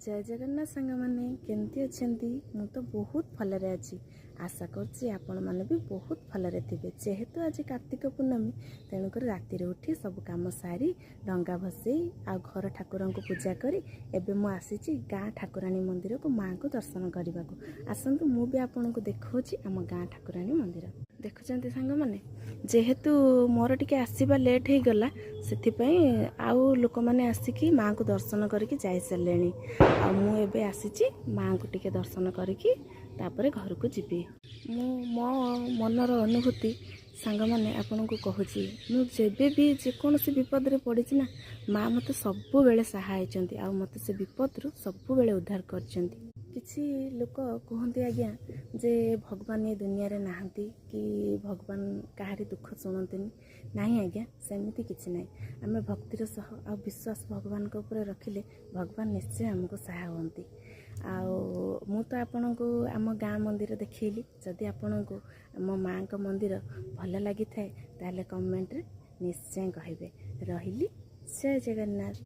ଜୟ ଜଗନ୍ନାଥ ସାଙ୍ଗମାନେ, କେମିତି ଅଛନ୍ତି? ମୁଁ ତ ବହୁତ ଭଲରେ ଅଛି। ଆଶା କରୁଛି ଆପଣମାନେ ବି ବହୁତ ଭଲରେ ଥିବେ। ଯେହେତୁ ଆଜି କାର୍ତ୍ତିକ ପୂର୍ଣ୍ଣମୀ, ତେଣୁକରି ରାତିରେ ଉଠି ସବୁ କାମ ସାରି, ଡଙ୍ଗା ଭସେଇ ଆଉ ଘର ଠାକୁରଙ୍କୁ ପୂଜା କରି ଏବେ ମୁଁ ଆସିଛି ଗାଁ ଠାକୁରାଣୀ ମନ୍ଦିରକୁ ମାଆଙ୍କୁ ଦର୍ଶନ କରିବାକୁ। ଆସନ୍ତୁ, ମୁଁ ବି ଆପଣଙ୍କୁ ଦେଖାଉଛି ଆମ ଗାଁ ଠାକୁରାଣୀ ମନ୍ଦିର। ଦେଖୁଛନ୍ତି ସାଙ୍ଗମାନେ, ଯେହେତୁ ମୋର ଟିକେ ଆସିବା ଲେଟ୍ ହେଇଗଲା, ସେଥିପାଇଁ ଆଉ ଲୋକମାନେ ଆସିକି ମାଆଙ୍କୁ ଦର୍ଶନ କରିକି ଯାଇସାରିଲେଣି। ଆଉ ମୁଁ ଏବେ ଆସିଛି ମାଆଙ୍କୁ ଟିକେ ଦର୍ଶନ କରିକି ତାପରେ ଘରକୁ ଯିବି। ମୁଁ ମୋ ମନର ଅନୁଭୂତି ସାଙ୍ଗମାନେ ଆପଣଙ୍କୁ କହୁଛି। ମୁଁ ଯେବେ ବି ଯେକୌଣସି ବିପଦରେ ପଡ଼ିଛି ନା, ମା ମୋତେ ସବୁବେଳେ ସାହା ହେଇଛନ୍ତି ଆଉ ମୋତେ ସେ ବିପଦରୁ ସବୁବେଳେ ଉଦ୍ଧାର କରିଛନ୍ତି। କିଛି ଲୋକ କୁହନ୍ତି ଆଜ୍ଞା ଯେ ଭଗବାନ ଏ ଦୁନିଆରେ ନାହାନ୍ତି କି ଭଗବାନ କାହାରି ଦୁଃଖ ଶୁଣନ୍ତିନି। ନାହିଁ ଆଜ୍ଞା, ସେମିତି କିଛି ନାହିଁ। ଆମେ ଭକ୍ତିର ସହ ଆଉ ବିଶ୍ୱାସ ଭଗବାନଙ୍କ ଉପରେ ରଖିଲେ ଭଗବାନ ନିଶ୍ଚୟ ଆମକୁ ସାହା ହୁଅନ୍ତି। ଆଉ ମୁଁ ତ ଆପଣଙ୍କୁ ଆମ ଗାଁ ମନ୍ଦିର ଦେଖେଇଲି। ଯଦି ଆପଣଙ୍କୁ ଆମ ମାଆଙ୍କ ମନ୍ଦିର ଭଲ ଲାଗିଥାଏ, ତାହେଲେ କମେଣ୍ଟରେ ନିଶ୍ଚୟ କହିବେ। ରହିଲି, ଜୟ ଜଗନ୍ନାଥ।